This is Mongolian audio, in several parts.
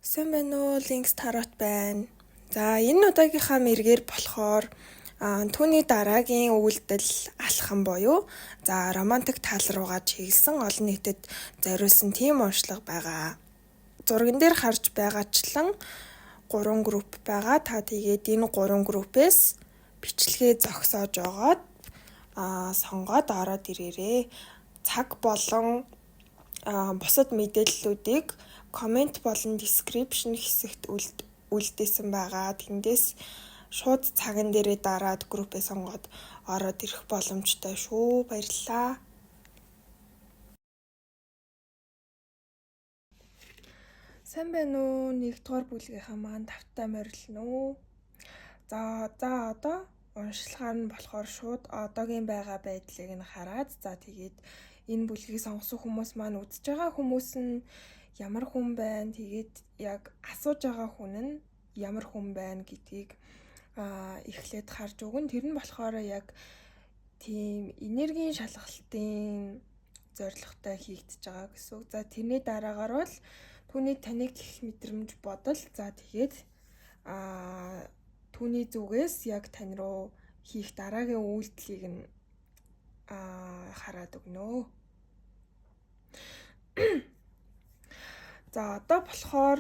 Сайн байна уу? Links Tarot байна. За, энэ удаагийнхаа мэргээр болохоор түүний дараагийн үйлдэл алхам буюу за романтик тал руугаа чиглэсэн олон нийтэд зориулсан тийм уншлага байгаа. Зурган дээр харж байгаачлан 3 групп байгаа. Та тэгээд энэ 3 группээс бичлэгээ зогсоож байгаад сонгоод ороод ирээрээ. Цаг болон бусад мэдээллүүдийг comment болон description хэсэгт үлдээсэн байгаа. Тэндээс шууд цаган дээрээ дараад группээ сонгоод ороод ирэх боломжтой шүү. Баярлалаа. Сайн байна уу? Нэгдүгээр бүлгийнхаа маань тавтай морилно уу? За одоо уншлагаар нь болохоор шууд одоогийн байгаа байдлыг нь хараад за тэгээд энэ бүлгийг сонгосон хүмүүс маань үзэж байгаа хүмүүс нь ямар хүн байна, тэгээд яг асууж байгаа хүн нь ямар хүн байна гэдгийг эхлээд харж өгнө. Тэр нь болохоор яг тийм энергийн шалгалтын зорилготой хийгдэж байгаа гэсэн үг. За тэрний дараагаар бол түүний таныг гэх мэдрэмж бодол, за тэгээд түүний зүгээс яг тань руу хийх дараагийн үйлдэлийг нь хараад өгнө. За одоо болохоор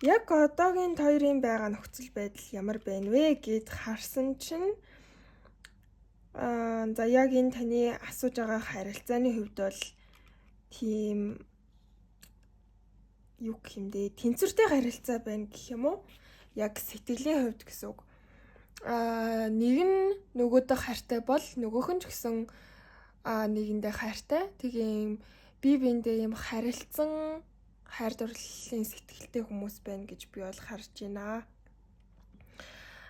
яг одоогийн хоёрын байгаа нөхцөл байдал ямар байна вэ гэд харсан чинь за яг энэ таны асууж байгаа харилцааны хувьд бол тийм юу гэх юм бэ? Тэнцвэртэй харилцаа байна гэх юм уу? Яг сэтгэлийн хувьд гэсэн үг. Нэг нь нөгөөдөө хайртай бол нөгөөх нь ч гэсэн нэгэндээ хайртай. Тэгээ юм бие биендээ юм харилцан хайр дурлалын сэтгэлтэй хүмүүс байна гэж би бол харж байна.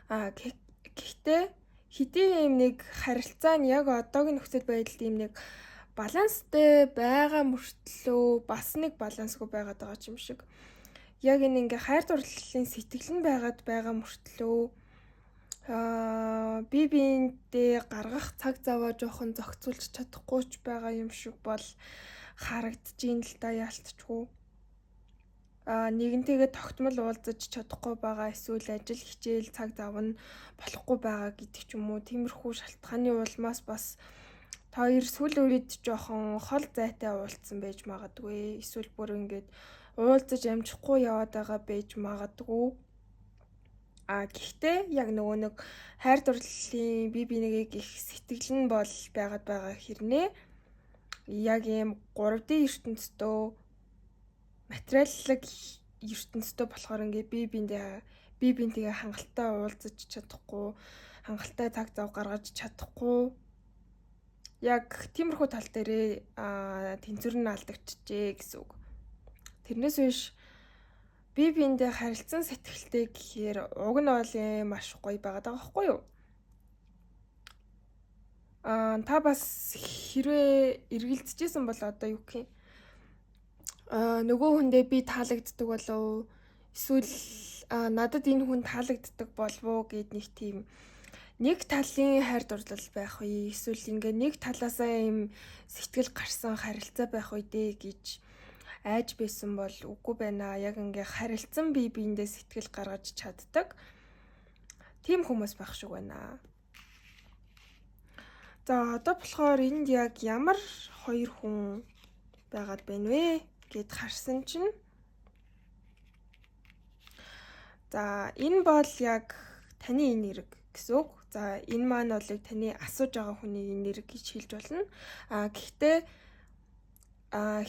Гэхдээ хэдий юм нэг харилцаа нь яг одоогийн нөхцөл байдалд юм нэг баланстай байгаа мөртлөө бас нэг балансгүй байгаад байгаа юм шиг. Яг энэ ингээ хайр дурлалын сэтгэл нь байгаад байгаа мөртлөө бие биендээ гаргах цаг заваа жоохон зохицуулж чадахгүй ч байгаа юм шиг бол харагдаж ийн л да, яалтчгүй. Нэгэнтэйгээ тогтмол уулзаж чадахгүй байгаа, эсвэл ажил хичээл цаг зав нь болохгүй байгаа гэдэг ч юм уу. Тиймэрхүү шалтгааны улмаас бас та хоёр сүүлийн үед жоохон хол зайтай уулзсан байж магадгүй. Эсвэл бүр ингээд уулзаж амжихгүй яваад байгаа байж магадгүй. Гэхдээ яг нөгөө нэг хайр дурлалын бие бинийгээ гих сэтгэл нь бол байгаад байгаа хэрнээ яг ийм 3D ертөнцийн материаллаг ертөнцийн болохоор ингээ бие биентэйгээ хангалттай уулзаж чадахгүй, хангалттай цаг зав гаргаж чадахгүй. Яг тиймэрхүү тал дээрээ тэнцвэр нь алдагдчихжээ гэсэн үг. Тэрнээс биш бие биендээ харилцан сэтгэлтэй гэхээр уг нь бол маш гоё байгаад байгаа байхгүй юу? Та бас хэрвээ эргэлзэжсэн бол одоо юу гэх юм? Нөгөө хүндээ би таалагддаг болов эсвэл надад энэ хүн таалагддаг болов уу гэд нэг тийм нэг талын хайр дурлал байх үе, эсвэл ингээ нэг талаасаа юм сэтгэл гарсан харилцаа байх үе дээ гэж айж байсан бол үгүй байна. Яг ингээ харилцан бие биендээ сэтгэл гаргаж чаддаг тийм хүмүүс байх шиг байна. За одоо болохоор энд яг ямар хоёр хүн байгаад байна вэ гэд харсан чинь за энэ бол яг таны энерги гэсэн үг. За энэ маань бол яг таны асууж байгаа хүний энерги гэж хэлж болно. Гэхдээ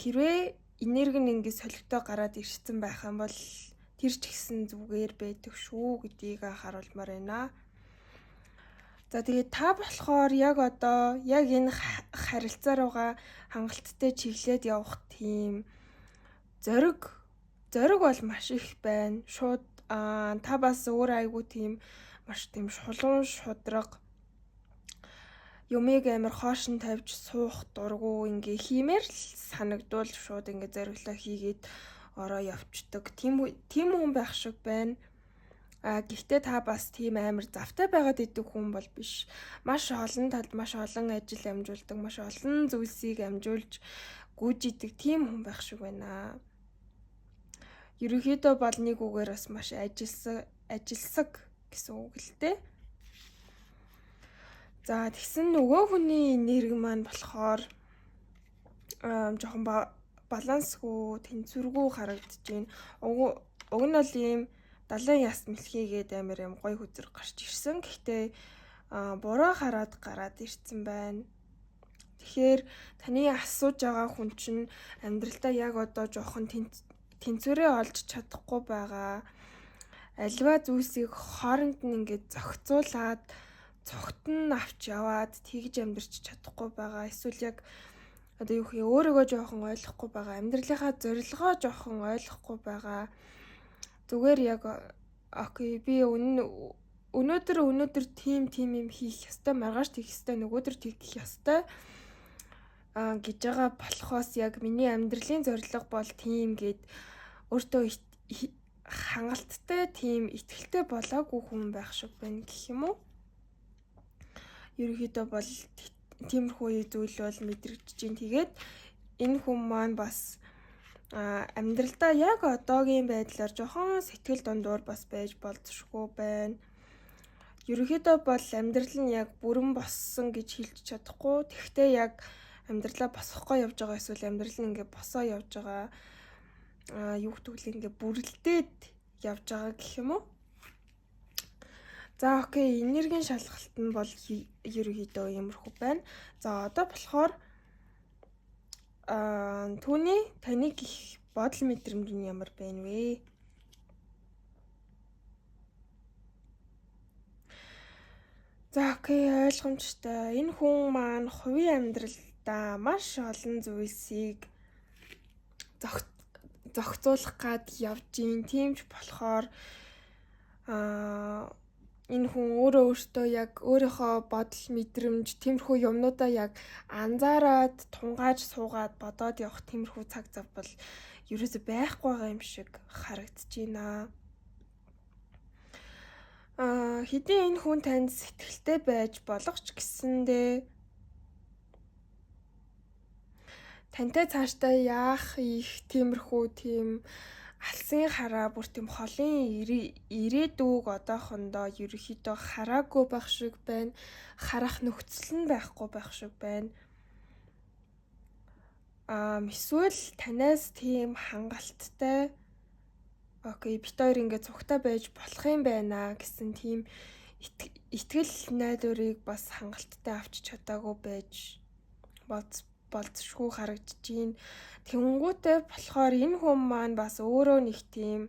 хэрвээ энерги нь ингэ солигдоо гараад ирсэн байх юм бол тэр ч гэсэн зүгээр байдаг шүү гэдгийг харуулмаар байна. За тэгээд та болохоор яг одоо яг энэ харилцаа руугаа хангалттай чиглээд явах тийм зориг бол маш их байна. Шууд та бас өөр айгүй тийм маш тийм шулуун шудраг юмыг амар хоошин тавьж суух дургу ингээ хиймээр л санагдвал шууд ингээ зориглоо хийгээд ороо явцдаг. Тийм хүн байх шиг байна. Гэхдээ та бас тийм амар завтай байгаад идэг хүн бол биш. Маш олон талд маш олон ажил амжуулдаг, маш олон зүйлсийг амжуулж гүйж идэг тийм хүн байх шиг байна. Ерөнхийдөө бол нэг үгээр бас маш ажилсаг гэсэн үг л дээ. За тэгсэн нөгөө хүний энерги маань болохоор жоохон балансгүй, тэнцвэргүй харагдаж байна. Уг нь бол ийм далайн яс мэлхийгээд амар юм гоё хөзөр гарч ирсэн. Гэхдээ буруу хараад гараад ирсэн байна. Тэгэхээр таны асууж байгаа хүн чинь амьдралдаа яг одоо жоохон тэнцвэрээ олж чадахгүй байгаа. Альва зүйлсийг хооронд нь ингээд зохицуулаад цогт нь авч яваад тэгж амьдарч чадахгүй байгаа. Эсвэл яг одоо юу гэх юм, өөрийгөө жоохон ойлгохгүй байгаа. Амьдралынхаа зорилгоо жоохон ойлгохгүй байгаа. Зүгээр яг окей, би өнөөдөр тийм юм хийх ёстой, маргааш тэгэх ёстой, нөгөөдөр тэгэх ёстой гэж байгаа болохоос яг миний амьдралын зорилго бол тийм гэд өөртөө хангалттай тийм итгэлтэй болоогүй хүн байх шиг байна гэх юм уу? Ерөнхийдөө бол тиймэрхүү зүйл бол мэдрэгдэж байна. Тэгээд энэ хүн маань бас амьдралдаа яг одоогийн байдлаар жоохон сэтгэл дундуур бас байж болзошгүй байна. Ерөнхийдөө бол амьдрал нь яг бүрэн боссон гэж хэлж чадахгүй. Тэгэхдээ яг амьдралаа босгохгүй явж байгаа эсвэл амьдрал нь ингээ босоо явж байгаа, юу гэдэг вэ, ингээ бүрэлдээд явж байгаа гэх юм уу? За окей, энергийн шалгалт нь бол ерөнхийдөө иймэрхүү байна. За одоо болохоор түүний таныг их бодол мэдрэмж нь ямар байна вэ? За окей, ойлгомжтой. Энэ хүн маань хувийн амьдралдаа маш олон зүйлсийг зохицуулах гад явж гин. Тийм ч болохоор энэ хүн өөрөө өөртөө яг өөрийнхөө бодол мэдрэмж тиймэрхүү юмнуудаа яг анзаараад тунгааж суугаад бодоод явах тиймэрхүү цаг зав бол ерөөсөө байхгүй байгаа юм шиг харагдаж байна. Хэдийн энэ хүн танд сэтгэлтэй байж болох ч гэсэндээ тантай цаашдаа яах их тиймэрхүү тийм алсын хараа бүр тийм холын ирээдүг одоохондоо ерөнхийдөө хараагүй байх шиг байна. Харах нөхцөл нь байхгүй байх шиг байна. Эсвэл танаас тийм хангалттай окей, бит хоёр ингээд цугтаа байж болох юм байна гэсэн тийм итгэл найдварыг бас хангалттай авч чадаагүй байж болцшгүй харагдаж байна. Тэнгүүтээ болохоор энэ хүн маань бас өөрөө нэг тийм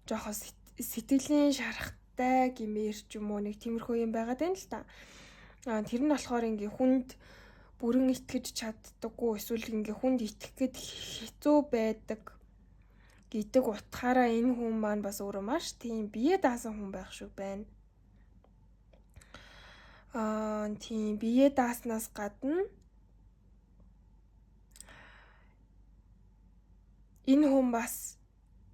жоохон сэтгэлийн шарахтай гэмээр ч юм уу нэг тиймэрхүү юм байгаад байна л та. Тэр нь болохоор ингээ хүнд бүрэн итгэж чаддаггүй эсвэл ингээ хүнд итгэх гээд хэцүү байдаг гэдэг утгаараа энэ хүн маань бас өөрөө маш тийм бие даасан хүн байх шиг байна. Тийм бие дааснаас гадна энэ хүн бас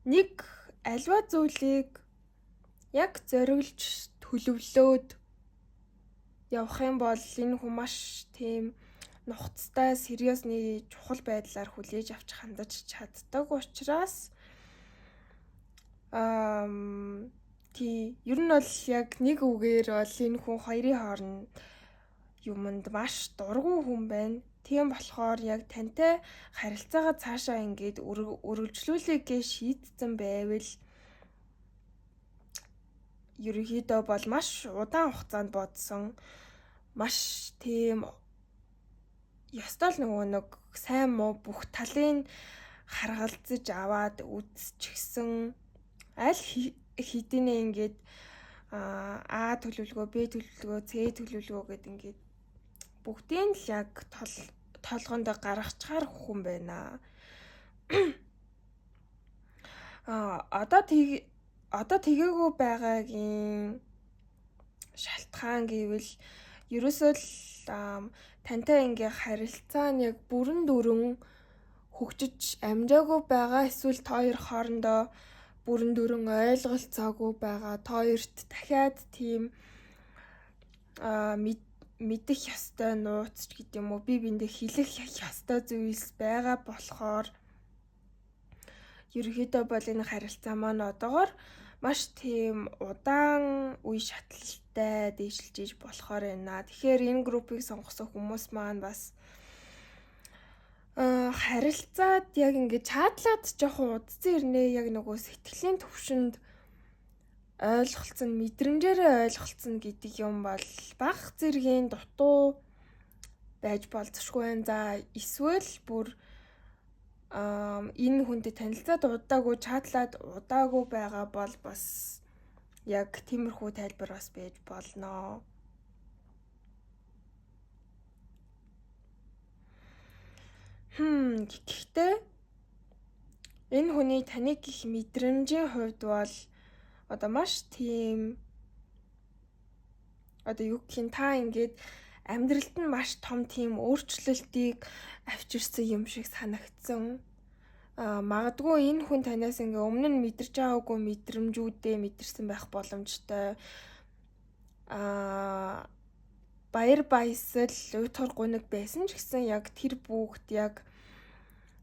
нэг альва зүйлийг яг зориглож төлөвлөөд явах юм бол энэ хүн маш тийм нухацтай, сериосны чухал байдлаар хүлээж авч хандаж чаддаг учраас тий, ер нь бол яг нэг үгээр бол энэ хүн хоёрын хооронд юмд маш дургүй хүн байна. Тийм болохоор яг тантай харилцаагаа цаашаа ингээд үргэлжлүүлэе гэж шийдсэн байвал ерөнхийдөө бол маш удаан хугацаанд бодсон, маш тийм ёстой л нөгөө нэг сайн муу бүх талын харгалзаж аваад үзчихсэн, аль хэдийнэ ингээд А төлөвлөгөө, Б төлөвлөгөө, С төлөвлөгөө гэд ингээд бүгдийг л яг толгоондоо гаргачаар хүн байна. Одоо тэгээгүй байгаагийн шалтгаан гэвэл ерөөсөө л тантай ингээ харилцаа нь яг бүрэн дүрэн хөгжиж амжаагүй байгаа, эсвэл та хоёр хоорондоо бүрэн дүрэн ойлголцоогүй байгаа. Та хоёрт дахиад тийм мэдэх ёстой нууц ч гэдэг юм уу, би биэндээ хэлэх ёстой зүйлс байгаа болохоор Ерөнхийдөө бол энэ харилцаа маань одоогоор маш тийм удаан үе шатлалтай дээшилж иж болохоор байна. Тэгэхээр энэ группийг сонгосон хүмүүс маань бас харилцаад яг ингээд чаадлаад жоохон удцсан ирнэ, яг нөгөө сэтгэлийн төвшөнд ойлголцсон, мэдрэмжээрээ ойлголцсон гэдэг юм бол баг зэргийн дутуу байж болзошгүй байна. За эсвэл бүр энэ хүнтэй танилцаад удаагүй, чаадлаад удаагүй байгаа бол бас яг тиймэрхүү тайлбар бас байж болно. Гэхдээ энэ хүний таныг гих мэдрэмжийн хувьд бол одоо маш тийм одоо юу гэх юм, та ингээд амьдралд нь маш том тийм өөрчлөлтийг авчирсан юм шиг санагдсан. Магадгүй энэ хүн танаас ингээ өмнө нь мэдэрч байгаагүй мэдрэмжүүдээ мэдэрсэн байх боломжтой. Баяр баясгал, уйтгар гуниг байсан ч гэсэн яг тэр бүгд яг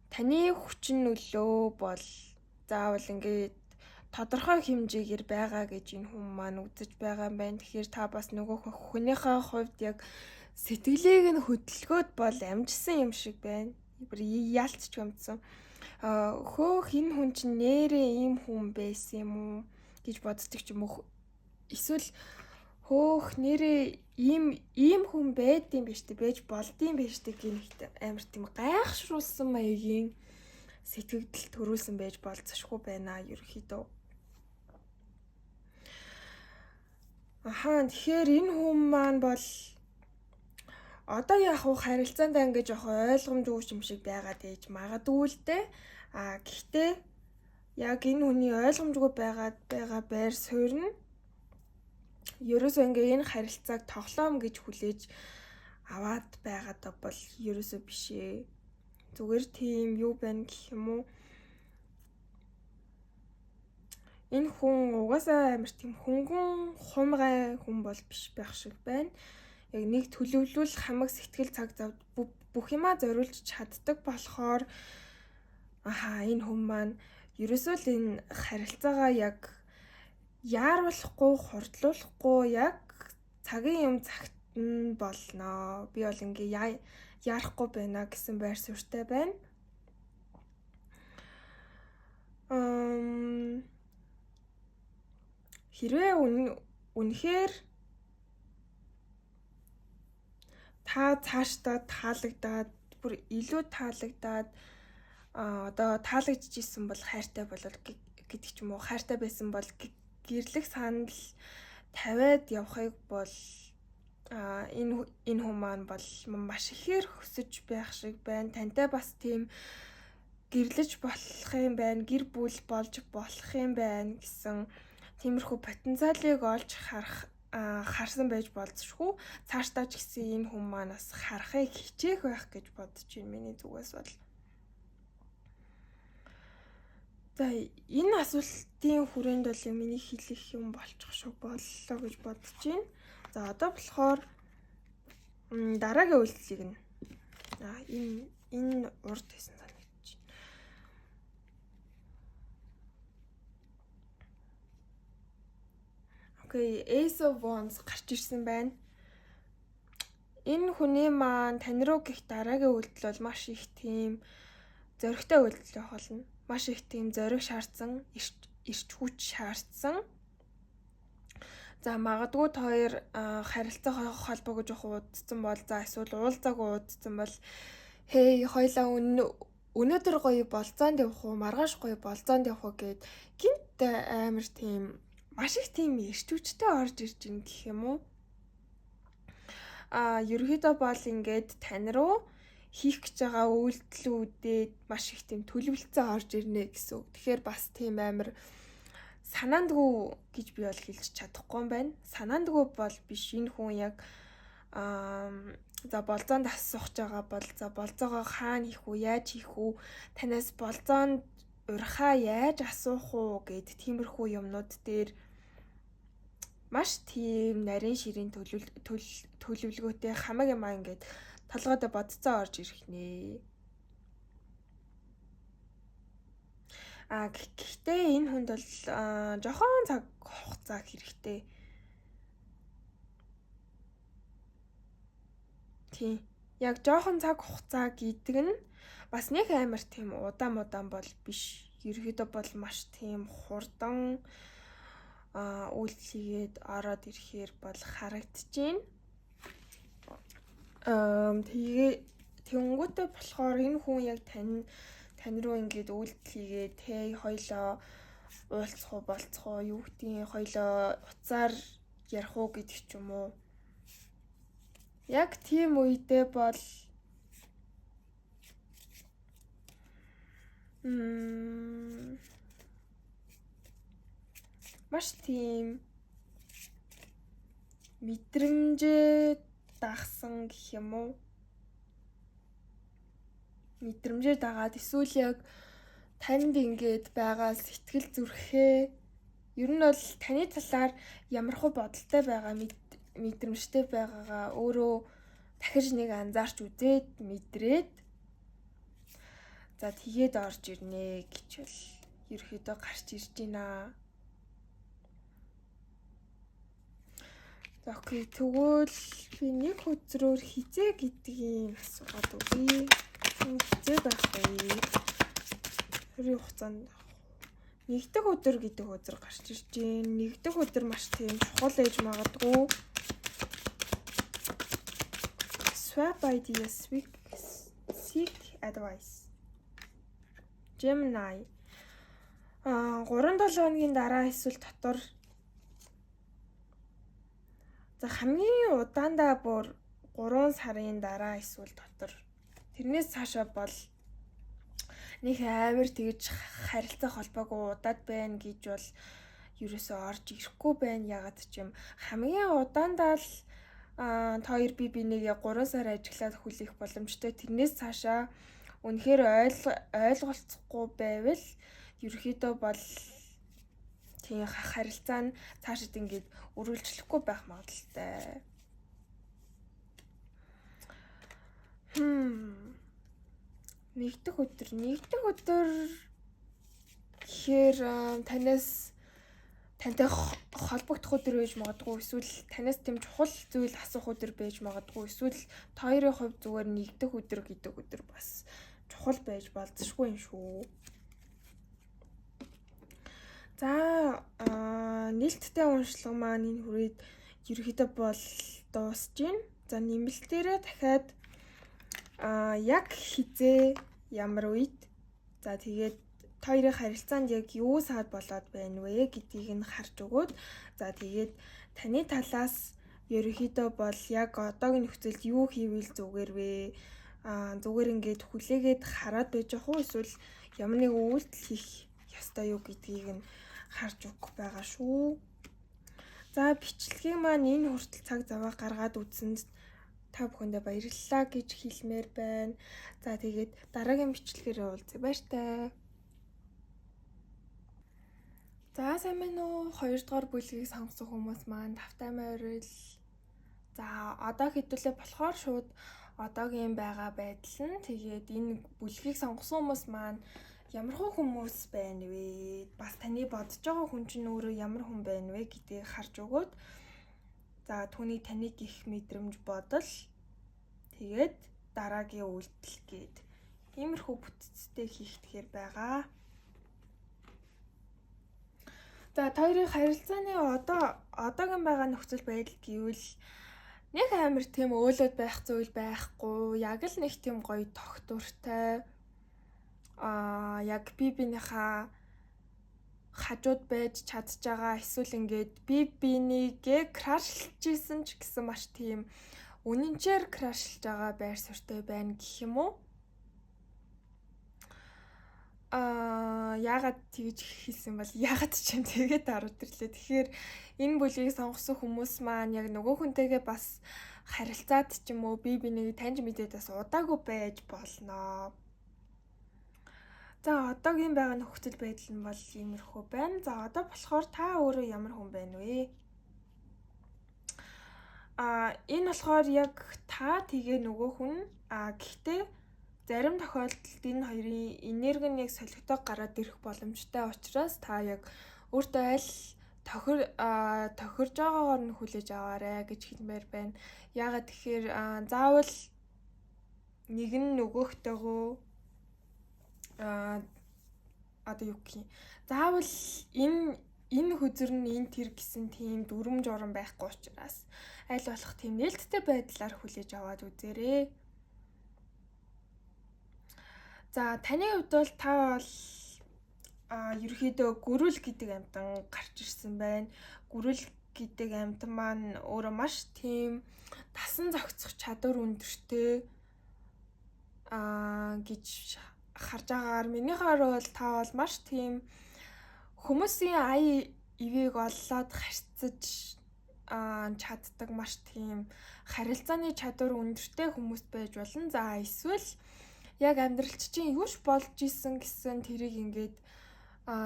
таны хүчин нөлөө бол заавал ингээд тодорхой хэмжээгээр байгаа гэж энэ хүн маань үзэж байгаа юм байна. Тэгэхээр та бас нөгөө хүнийхээ хувьд яг сэтгэлийг нь хөдөлгөөд бол амжсан юм шиг байна. Бүр яалтч амжсан. Хөөх энэ хүн чинь нэрээ ийм хүн байсан юм уу гэж боддог ч юм уу. Эсвэл хөөх нэрээ ийм хүн байдсан биш үү, байж болдсон биш үү гэх амар тийм гайхшруулсан маягийн сэтгэгдэл төрүүлсэн байж болзошгүй байна ерөнхийдөө. Тэгэхээр энэ хүн маань бол одоо яг уу харилцаандаа ингэж жоохон ойлгомжгүй юм шиг байгаад ээж магадгүй л дээ. Гэхдээ яг энэ хүний ойлгомжгүй байгаад байгаа байр суурь нь ерөөсөө ингээ энэ харилцааг тоглоом гэж хүлээж аваад байгаадаа бол ерөөсөө биш ээ. Зүгээр тийм юу байна гэх юм уу? Энэ хүн угаасаа амар тийм хөнгөн хумгай хүн бол биш байх шиг байна. Яг нэг төлөвлөл хамаг сэтгэл цаг зав бүх юмаа зориулж чаддаг болохоор энэ хүн маань ерөөсөө л энэ харилцаагаа яг яаруулахгүй, хурдлуулахгүй яг цагийн юм цагт нь болно. Би бол ингээ яарахгүй байна гэсэн байр суурьтай байна. Хэрвээ үнэхээр та цаашдаа таалагдаад, бүр илүү таалагдаад, одоо таалагдчихсэн бол хайртай болол гэдэг ч юм уу, хайртай байсан бол гэрлэх санал тавиад явахыг бол энэ хүн маань бол маш ихээр хүсэж байх шиг байна. Тантай бас тийм гэрлэж болох юм байна, гэр бүл болж болох юм байна гэсэн тиймэрхүү потенциалыг олж харсан байж болзошгүй. Цаашдаа ч гэсэн энэ хүн маань бас харахыг хичээх байх гэж бодож байна миний зүгээс бол. За энэ асуултын хүрээнд бол миний хэлэх юм болчих шиг боллоо гэж бодож байна. За одоо болохоор дараагийн үйлдэлийг нь энэ урд хийсэн санагдаж байна. Окей, Ace of Wands гарч ирсэн байна. Энэ хүний маань тань руу гих дараагийн үйлдэл бол маш их тийм зоригтой үйлдэл байх болно. Маш их тийм зориг шаардсан, ирч хүч шаардсан. За магадгүй та хоёр харилцаа холбоогүй жоох уудсан бол, за эсвэл уулзаагүй уудсан бол хей хоёлаа өнөөдөр гоё болцоонд явах уу, маргааш гоё болцоонд явах уу гэд гинт амар тийм маш их тийм ирч хүчтэй орж ирж ин гэх юм уу. Ерөнхийдөө бол ингээд тань руу хийх гэж байгаа үйлдэлүүдэд маш их тийм төлөвлөцөө орж ирнэ гэсэн үг. Тэгэхээр бас тийм амар санаандгүй гэж би бол хэлж чадахгүй юм байна. Санаандгүй бол биш, энэ хүн яг за болзоонд асуух байгаа бол за болзоогоо хаана хийх үү, яаж хийх үү, танаас болзоонд урхаа яаж асуух уу гэд тиймэрхүү юмнууд дээр маш тийм нарийн ширийн төлөвлөгөөтэй хамаг юмаа ингээд толгойдоо бодцоо орж ирэх нэ. Гэхдээ энэ хүнд бол жоохон цаг хугацаа хэрэгтэй. Тийм. Яг жоохон цаг хугацаа гэдэг нь бас нэг амар тийм удаан бол биш. Ерөөдөө бол маш тийм хурдан үйлдэл хийгээд ороод ирэхээр бол харагдчихээн. Тэгээ тэнгүүтээ болохоор энэ хүн яг тань руу ингээд үйлдэл хийгээд hey хоёлоо уулзах уу болцох уу юу гэдгийг хоёлоо уцаар ярих уу гэдэг ч юм уу. Яг тийм үедээ бол маш тийм мэдрэмжээ дагсан гэх юм уу? Мэдрэмжээ дагаад эсвэл яг танд ингээд байгаа сэтгэл зүрхээ ер нь бол таны талаар ямархуу бодолтой байгаа мэдрэмжтэй байгаагаа өөрөө дахиж нэг анзаарч үзээд мэдрээд за тэгээд орж ирнэ гэж бол ерөөхдөө гарч ирж байна. За окей, тэгвэл би нэг хөзрөөр хизээ гэдгийг асуугаад өгье. Хизээ байх вэ? Хоёрын хугацаанд нэгдэх өдөр гэдэг өдөр гарч ирж байна. Нэгдэх өдөр маш тийм чухал ээж магадгүй. Swap ideas, seek advice. Gemini. 3-7 хоногийн дараа эсвэл дотор. За хамгийн удаандаа бүр 3 сарын дараа эсвэл дотор. Тэрнээс цаашаа бол нэг амар тэгж харилцаа холбоогүй удаад байна гэж бол ерөөсөө орж ирэхгүй байна. Ягаад ч юм хамгийн удаандаа л та хоёр бие бинийгээ 3 сар ажиглаад хүлээх боломжтой. Тэрнээс цаашаа үнэхээр ойлголцохгүй байвал ерөөхдөө бол тийм харилцаа нь цаашид ингээд үргэлжлэхгүй байх магадлалтай. Нэгдэх өдөр гэхээр танаас тантай холбогдох өдөр байж магадгүй, эсвэл танаас тийм чухал зүйл асуух өдөр байж магадгүй, эсвэл та хоёрын хувьд зүгээр нэгдэх өдөр гэдэг өдөр бас чухал байж болзошгүй юм шүү. За нээлттэй уншлага маань энэ хүрээд ерөнхийдөө бол дуусж байна. За нэмэлтээрээ дахиад яг хизээ ямар үед за тэгээд та хоёрын харилцаанд яг юу саад болоод байна вэ гэдгийг нь харж өгөөд за тэгээд таны талаас ерөнхийдөө бол яг одоогийн нөхцөлд юу хийвэл зүгээр вэ? Зүгээр ингээд хүлээгээд хараад байж ах уу эсвэл ямар нэгэн үйлдэл хийх ёстой юу гэдгийг нь харж өгөх байгаа шүү. За бичлэгийн маань энэ хүртэл цаг заваа гаргаад үзсэнд та бүхэндээ баярлалаа гэж хэлмээр байна. За тэгээд дараагийн бичлэгээр уулзъя. Баяртай. За сайн байна уу? 2 дугаар бүлгийг сонгосон хүмүүс маань тавтай морил. За одоо хэдүүлээ болохоор шууд одоогийн байгаа байдал нь тэгээд энэ бүлгийг сонгосон хүмүүс маань ямар хүмүүс байна вэ? Бас таны бодож байгаа хүн чинь өөрөө ямар хүн байна вэ гэдгийг харж өгөөд за түүний таныг их мэдрэмж бодол тэгээд дараагийн үйлдэл гээд иймэрхүү бүтцтэй хийхдэхээр байгаа. За та хоёрын харилцааны одоогийн байгаа нөхцөл байдал гэвэл нэг амар тийм өөлөд байх зүйл байхгүй. Яг л нэг тийм гоё тогтвортой. Яг би бинийхээ хажууд байж чадж байгаа эсвэл ингээд би бинийгээ крашлж исэн ч гэсэн маш тийм үнэнчээр крашлж байгаа байр суурьтай байна гэх юм уу? Яагаад тэгж хэлсэн бол яагаад ч юм тэгээд ороод ирлээ. Тэгэхээр энэ бүлгийг сонгосон хүмүүс маань яг нөгөө хүнтэйгээ бас харилцаад ч юм уу би бинийг таньж мэдээд бас удаагүй байж болно. За одоогийн байгаа нөхцөл байдал нь бол иймэрхүү байна. За одоо болохоор та өөрөө ямар хүн байна вэ? Энэ болохоор яг та тэгээ нөгөө хүн гэхдээ Зарим тохиолдолд энэ хоёрын энерги нь яг солигдоо гараад ирэх боломжтой учраас та яг өөртөө аль тохирж байгаагаар нь хүлээж аваарай гэж хэлмээр байна. Яагаад тэгэхээр заавал нэг нь нөгөөхтэйгөө одоо юу гэх юм. Заавал энэ хөзөр нь энэ тэр гэсэн тийм дүрм журам байхгүй учраас аль болох тийм нээлттэй байдлаар хүлээж аваад үзээрэй. За таны хувьд бол та бол ерөөхдөө гөрүүл гэдэг амьтан гарч ирсэн байна. Гөрүүл гэдэг амьтан маань өөрөө маш тийм тасан зохицох чадвар өндөртэй гэж харж байгаагаар минийхээр бол та бол маш тийм хүмүүсийн ая ивийг оллоод харьцаж чаддаг маш тийм харилцааны чадвар өндөртэй хүмүүс байж болно. За эсвэл яг амьдралч чинь юу ч болж исэн гэсэн тэрийг ингээд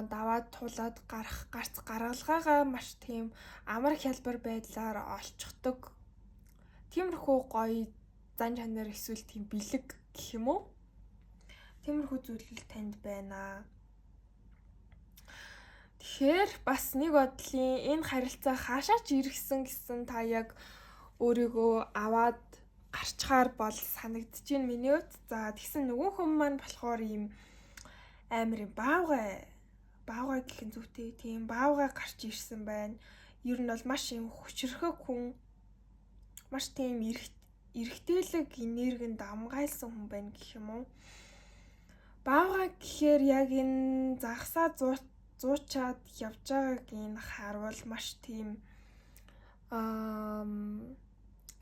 даваад тулаад гарах гарц гаргалгаагаа маш тийм амар хялбар байдлаар олчихдог. Тиймэрхүү гоё зан чанар эсвэл тийм бэлэг гэх юм уу? Тиймэрхүү зүйлэл танд байна. Тэгэхээр бас нэг бодлын энэ харилцаа хаашаа ч иргэсэн гэсэн та яг өөрийгөө аваад гарчхаар бол санагдаж байна миний хувьд. За тэгсэн нөгөө хүн маань болохоор ийм амар юм баавгай гэх нь зүйтэй тийм баавгай гарч ирсэн байна. Ер нь бол маш юм хүчрхэг хүн, маш тийм эрэгтэйлэг энерги дамгайлсан хүн байна гэх юм уу. Баавгай гэхээр яг энэ загсаа зуучаад явж байгааг энэ харвал маш тийм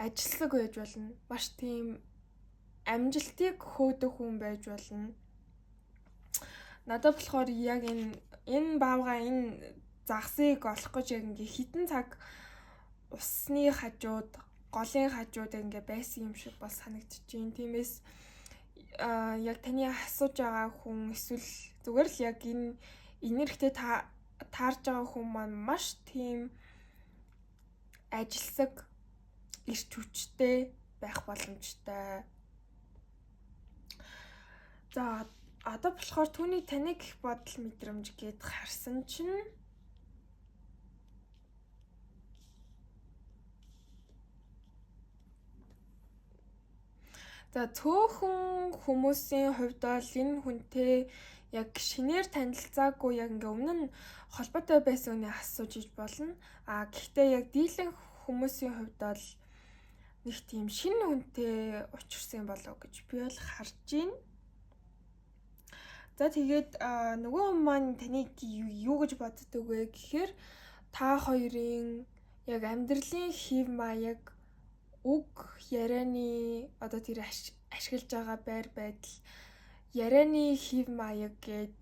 ажилсаг байж болно. Маш тийм амжилтыг хөөдөг хүн байж болно. Надад болохоор яг энэ баавгай энэ загсыг олох гэж яг ингээ хитэн цаг усны хажууд, голын хажууд ингээ байсан юм шиг бол санагдчихээн. Тиймээс яг таны асууж байгаа хүн эсвэл зүгээр л яг энэ энергитэй таарж байгаа хүн маань маш тийм ажилсаг, эрч хүчтэй байх боломжтой. За одоо болохоор түүний таныг их бодол мэдрэмж гээд харсан чинь за цөөхөн хүмүүсийн хувьд бол энэ хүнтэй яг шинээр танилцаагүй яг ингээ өмнө нь холбоотой байсан үний асууж иж болно. А гэхдээ яг дийлэнх хүмүүсийн хувьд бол нэг тийм шинэ хүнтэй учирсан болов гэж би бол харж байна. За тэгээд нөгөө хүн маань таныг юу гэж боддог вэ гэхээр та хоёрын яг амьдралын хэв маяг, үг ярианы одоо тэр ашиглаж байгаа байр байдал, ярианы хэв маяг гээд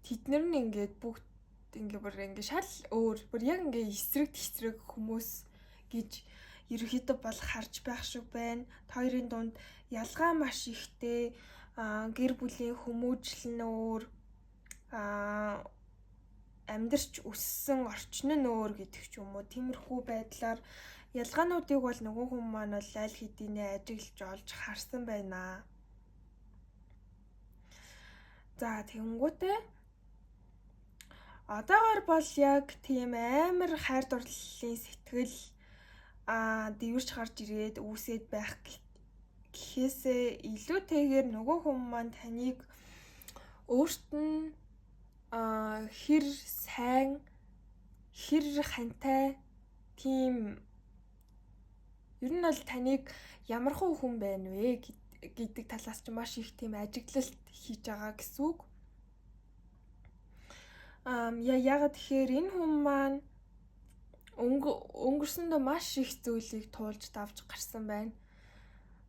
тэднэр нь ингээд бүгд ингээ бүр ингээ шал өөр, бүр яг ингээ эсрэг хүмүүс гэж ерөнхийдөө бол харж байх шиг байна. Та хоёрын дунд ялгаа маш ихтэй, гэр бүлийн хүмүүжил нь өөр, амьдарч өссөн орчин нь өөр гэдэг ч юм уу. Тиймэрхүү байдлаар ялгаануудыг бол нөгөө хүн маань бол аль хэдийнэ ажиглаж олж харсан байна. За тэгэнгүүтээ одоогор бол яг тийм амар хайр дурлалын сэтгэл дэвэрч гарч ирээд үүсээд байх гэхээсээ илүүтэйгээр нөгөө хүн маань таныг өөрт нь хэр сайн, хэр хантай тийм ер нь бол таныг ямархуу хүн байна вэ гэдэг талаас ч маш их тийм ажиглалт хийж байгаа гэсэн үг. Яагаад тэгэхээр энэ хүн маань өнгөрсөндөө маш их зүйлийг туулж давж гарсан байна.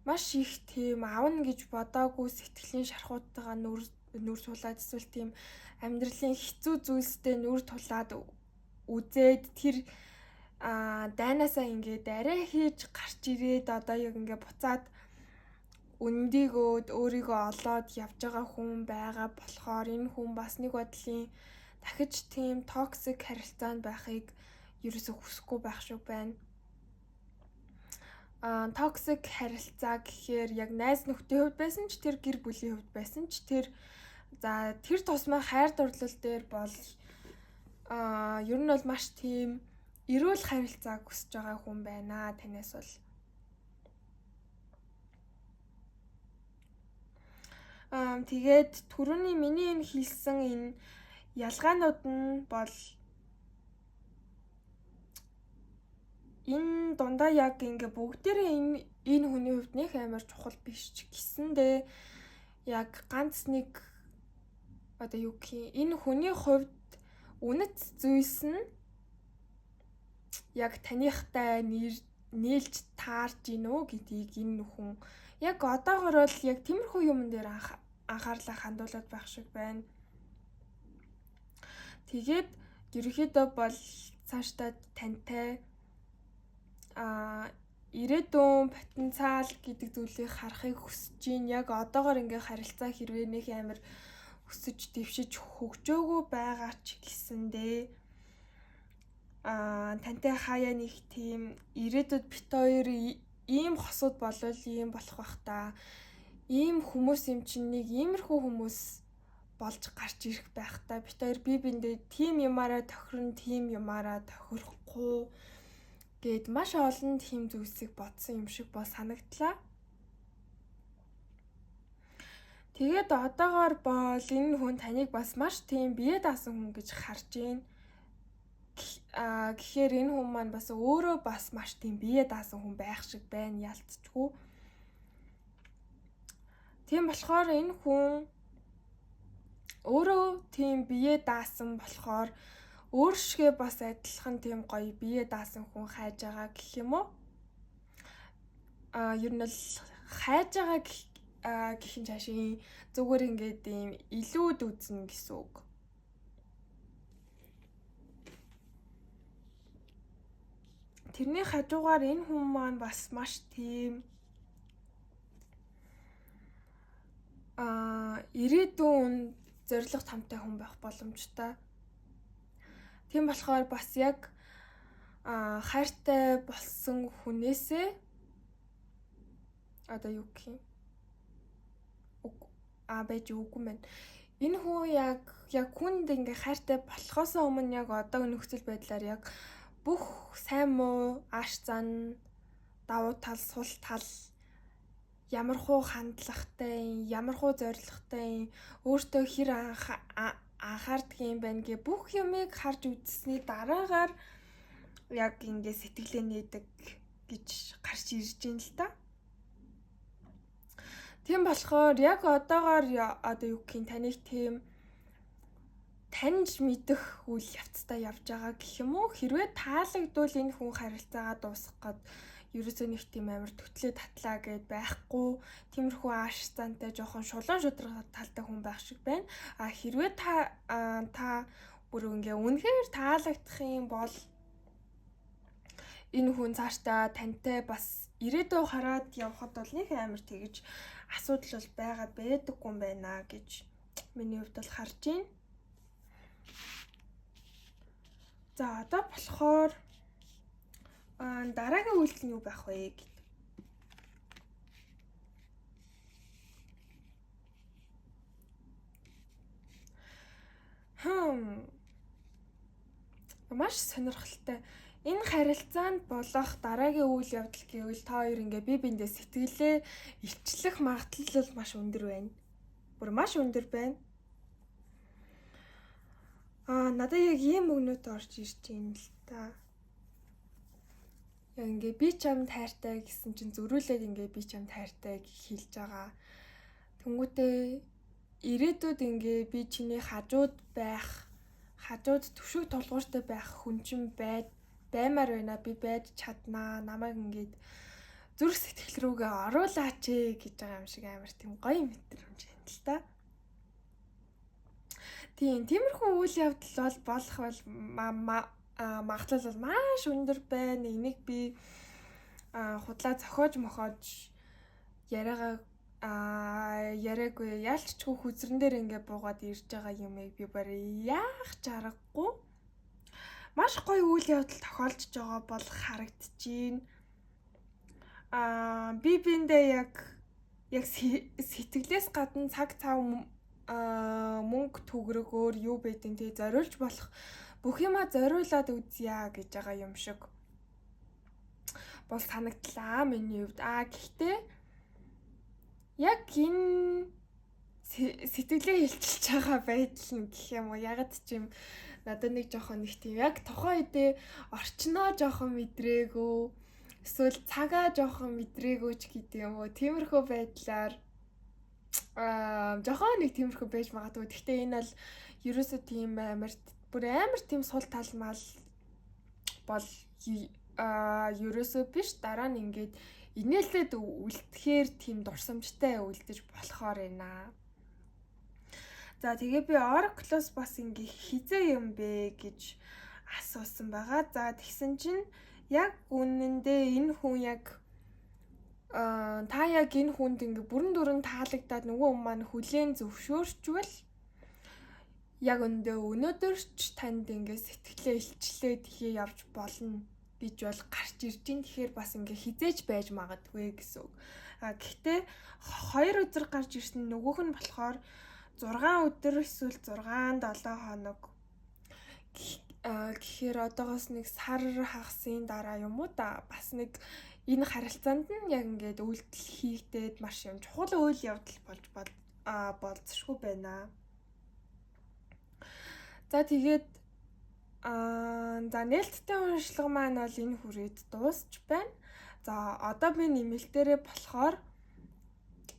Маш их тийм авна гэж бодоогүй сэтгэлийн шархуутайгаа нүр тулаад эсвэл тийм амьдралын хэцүү зүйлстэй нүр тулаад үзээд тэр дайнаасаа ингээд арай хийж гарч ирээд одоо яг ингээд буцаад өндийгөөд өөрийгөө олоод явж байгаа хүн байгаа болохоор энэ хүн бас нэг бодлын дахиж тийм токсик харилцаанд байхыг ерөөсөө хүсэхгүй байх шиг байна. Toxic харилцаа гэхээр яг найз нөхдийн хувьд байсан ч тэр, гэр бүлийн хувьд байсан ч тэр, за тэр тусмаа хайр дурлал дээр бол ер нь бол маш тийм эрүүл харилцааг хүсэж байгаа хүн байна танаас бол. Тэгээд түрүүний миний энэ хэлсэн энэ ялгаанууд нь бол энэ дундаа яг ингээ бүгдээрээ энэ хүний хувьд нэх амар чухал биш ч гэсэндээ яг ганц нэг одоо юу гэх юм, энэ хүний хувьд үнэт зүйлс нь яг таныхтай нийлж таарж гин үү гэдгийг энэ хүн яг одоогор бол яг тиймэрхүү юмн дээр анхаарлаа хандуулад байх шиг байна. Тэгээд ерөнхийдөө бол цаашдаа тантай ирээдүйн потенциал гэдэг зүйлийг харахыг хүсэж байна. Яг одоогор ингээ харилцаа хэрвээ нэг амар өсөж дэвшиж хөгжөөгөө байгаа ч гэсэндээ тантай хаяа нэг тийм ирээдүйд бит хоёр ийм хосууд болвол ийм болох бах та. Ийм хүмүүс юм чинь нэг иймэрхүү хүмүүс болж гарч ирэх байх та. Бит хоёр бие биендээ тийм юмараа тохирно, тийм юмараа тохирохгүй гэд маш олон тийм зүйлсийг бодсон юм шиг бол санагдлаа. Тэгээд одоогоор бол энэ хүн таныг бас маш тийм бие даасан хүн гэж харж байна. Гэхээр энэ хүн маань бас өөрөө бас маш тийм бие даасан хүн байх шиг байна, ялцчгүй. Тийм болохоор энэ хүн өөрөө тийм бие даасан болохоор өөр шигээ бас адилхан тийм гоё бие даасан хүн хайж байгаа гэх юм уу? Ер нь л хайж байгаа гэх юм цаашийн зүгээр ингээд ийм илүүд үзнэ гэсэн үг. Тэрний хажуугаар энэ хүн маань бас маш тийм ирээдүйн зорилго томтой хүн байх боломжтой. Тийм болохоор бас яг хайртай болсон хүнээсээ одоо юу гэх юм? Байж үгүй мэн. Энэ хүн яг хүнд ингээ хайртай болохоос өмнө яг одоо нөхцөл байдлаар яг бүх сайн муу, ааш зан, давуу тал, сул тал, ямар хуу хандлагатай, ямар хуу зорилготой, өөртөө хэр анхаардаг юм байна гэ бүх юмыг харж үзсэний дараагаар яг ингээ сэтгэлээ нээдэг гэж гарч ирж байна л та. Тийм болохоор яг одоогоор одоо юу гэх юм, таныг тийм таньж мэдэх үйл явцтай явж байгаа гэх юм уу? Хэрвээ таалагдвал энэ хүн харилцаагаа дуусгах гээд ерөөсөө нэг тийм амар төтлөө татлаа гэд байхгүй, тиймэрхүү ааш зантай жоохон шулуун шудраг талтай хүн байх шиг байна. А хэрвээ та бүр ингээ үнэхээр таалагдах юм бол энэ хүн цаашдаа тантай бас ирээдүй хараад явхад бол нэг амар тэгж асуудал бол байгаад байдаггүй юм байна гэж миний хувьд бол харж байна. За одоо болохоор дараагийн үйлдэл нь юу байх вэ гэдэг. Маш сонирхолтой. Энэ харилцаанд болох дараагийн үйл явдал гэвэл та хоёр ингээ бие биендээ сэтгэлээ илчлэх магадлал бол маш өндөр байна. Бүр маш өндөр байна. Надад яг ийм өгнөт орж ирж байна л та. Яг ингээ би чамд хайртай гэсэн чинь зөрүүлээд ингээ би чамд хайртай гэж хэлж байгаа. Тэнгүүтээ ирээдүйд ингээ би чиний хажууд байх, хажууд түшиг тулгууртай байх хүн чинь баймаар байна. Би байж чаднаа. Намайг ингээд зүрх сэтгэл рүүгээ оруулаач ээ гэж байгаа юм шиг амар тийм гоё мэдрэмж байна л та. Тийм, тиймэрхүү үйл явдал бол болох бол магадлал бол маш өндөр байна. Энийг би худлаа зохиож мохоож яриагаа яриаггүй ялччгүй хүзрэн дээр ингээ буугаад ирж байгаа юмыг би барь яах ч аргагүй. Маш гоё үйл явдал тохиолдож байгаа бол харагдчихээн. Би биэндээ яг сэтгэлээс гадна цаг цав мөнгө төгрөг өөр юу байдیں۔ Тэгээ зориулж болох бүх юмаа зориулаад үзье гэж байгаа юм шиг бол санагдлаа миний хувьд. Гэхдээ яг энэ сэтгэлээ илчилж байгаа байдал нь гэх юм уу, ягаад ч юм надад нэг жоохон нэг тийм яг тухайн үедээ орчноо жоохон мэдрээгүй, эсвэл цагаа жоохон мэдрээгүй ч гэдэг юм уу, тиймэрхүү байдлаар жоохон нэг тиймэрхүү байж магадгүй. Гэхдээ энэ бол ерөөсөө тийм амар бүр амар тийм сул тал мал бол ерөөсөө биш. Дараа нь ингээд инээлээд үлдэхээр тийм дурсамжтай үлдэж болохоор байна. За, тэгээ би Oracle-оос бас ингээ хизээ юм бэ гэж асуусан байгаа. За, тэгсэн чинь яг үнэндээ энэ хүн яг та яг энэ хүнд ингээ бүрэн дүрэн таалагдаад нөгөө хүн маань хүлээн зөвшөөрчвөл яг өндөө өнөөдөр ч танд ингээ сэтгэлээ илчлээд тхий явж болно гэж бол гарч ирж ин. Тэгэхээр бас ингээ хизээж байж магадгүй гэсэн үг. Гэхдээ хоёр өдөр гарч ирсэн, нөгөөх нь болохоор 6 өдөр эсвэл 6 7 хоног гэхээр одоогоос нэг сар хагасын дараа юм уу да, бас нэг энэ харилцаанд нь яг ингээд үйлдэл хийгдээд маш юм чухал үйл явдал болж болцсошгүй байна. За, тэгээд за, нээлттэй уншлага маань бол энэ хүрээд дуусч байна. За, одоо би нэмэлтээрээ болохоор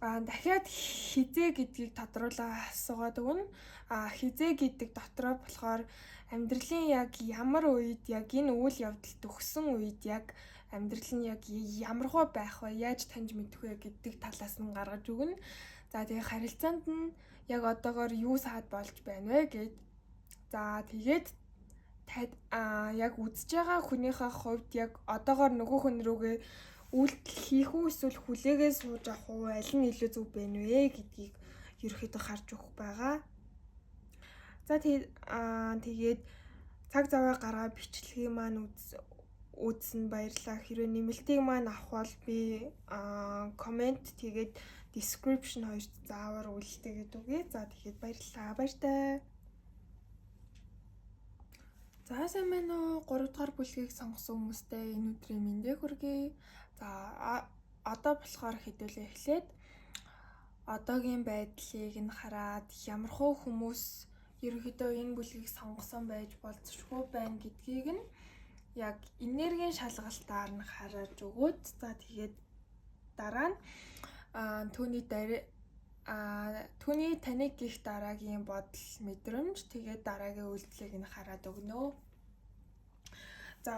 дахиад хизээ гэдгийг тодруулаа асуугаад өгнө. Хизээ гэдэг дотроо болохоор амьдралын яг ямар үед, яг энэ үйл явдал төгссөн үед яг амьдрал нь яг ямархуу байх вэ, яаж таньж мэдэх вэ гэдэг талаас нь гаргаж өгнө. За, тэгээ харилцаанд нь яг одоогоор юу саад болж байна вэ гэд. За, тэгээд тад яг үзэж байгаа хүнийхээ хувьд яг одоогоор нөгөө хүн рүүгээ үйлдэл хийх үү эсвэл хүлээгээ сууж авах уу, аль нь илүү зөв байна вэ гэдгийг ерөөхдөө харж өгөх байгаа. За, тэгээд цаг заваа гаргаа бичлэгийг маань үзсэн баярлалаа. Хэрвээ нэмэлтийг маань авах бол би comment, тэгээд description хоёрт заавар үлдээгээд үгүй. За, тэгээд баярлалаа. Баяртай. За, сайн байна уу? 3 дугаар бүлгийг сонгосон хүмүүстээ энэ өдрийн мэндийг хүргэе. За, одоо болохоор хэдүүлээ эхлээд одоогийн байдлыг нь хараад ямархуу хүмүүс ерөнхийдөө энэ бүлгийг сонгосон байж болцсошгүй байна гэдгийг нь яг энергийн шалгалтаар нь хараад өгөөд, за, тэгээд дараа нь түүний түүний таныг гих дараагийн бодол мэдрэмж, тэгээд дараагийн үйлдэлийг нь хараад өгнө. За,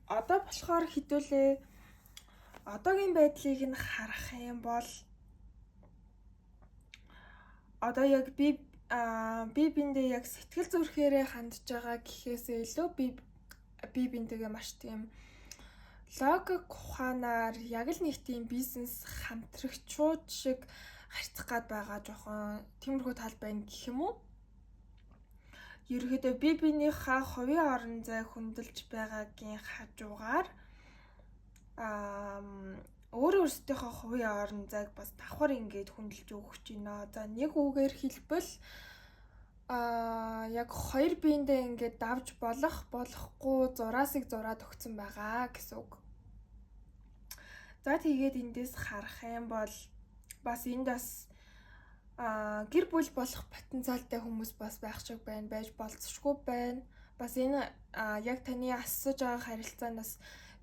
одоо болохоор хэдүүлээ одоогийн байдлыг нь харах юм бол одоо яг би биндээ яг сэтгэл зүрхээрээ хандж байгаа гэхээсээ илүү би биндээгээ маш тийм логик ухаанаар яг л нэг тийм бизнес хамтрагчууд шиг харьцах гад байгаа жоохон тиймэрхүү тал байна гэх юм уу? Ерөнхийдөө би биенийхээ хувийн орон зай хөндлөж байгаагийн хажуугаар өөрөө өөрсдийнхөө хувийн орон зайг бас давхар ингээд хөндлөж өгч байна. За, нэг үгээр хэлбэл яг хоёр биендээ ингээд давж болох болохгүй зураасыг зураад өгсөн байгаа гэсэн үг. За, тэгээд эндээс харах юм бол бас энд бас гэр бүл болох потенциалтай хүмүүс бас байх шиг байна, байж болцсошгүй байна. Бас энэ яг таны асууж байгаа харилцаанаас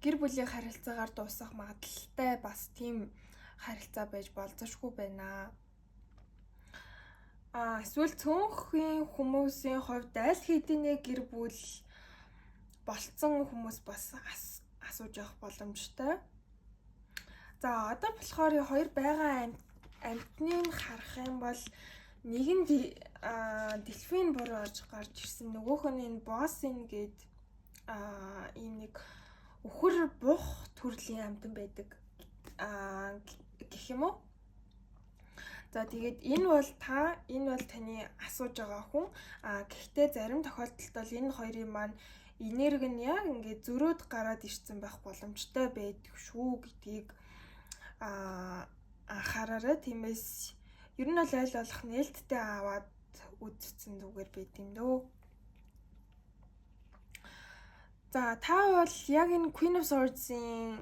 гэр бүлийн харилцаагаар дуусах магадлалтай бас тийм харилцаа байж болцсошгүй байна. Эсвэл цөөнхийн хүмүүсийн хувьд аль хэдийнэ гэр бүл болцсон хүмүүс бас асууж явах боломжтой. За, одоо болохоор хоёр байгаа амьтныг харах юм бол нэг нь дельфин буруу орж гарч ирсэн, нөгөөх нь энэ босин гээд ийм нэг үхэр бух төрлийн амьтан байдаг гэх юм уу. За, тэгээд энэ бол та, энэ бол таны асууж байгаа хүн. Гэхдээ зарим тохиолдолд бол энэ хоёрын маань энерги нь яг ингээд зөрөөд гараад ирсэн байх боломжтой байдаг шүү гэдгийг анхаараарай. Тиймээс ер нь бол аль болох нээлттэй аваад үзсэн зүгээр байт юм дөө. За, та бол яг энэ Queen of Swords-ийн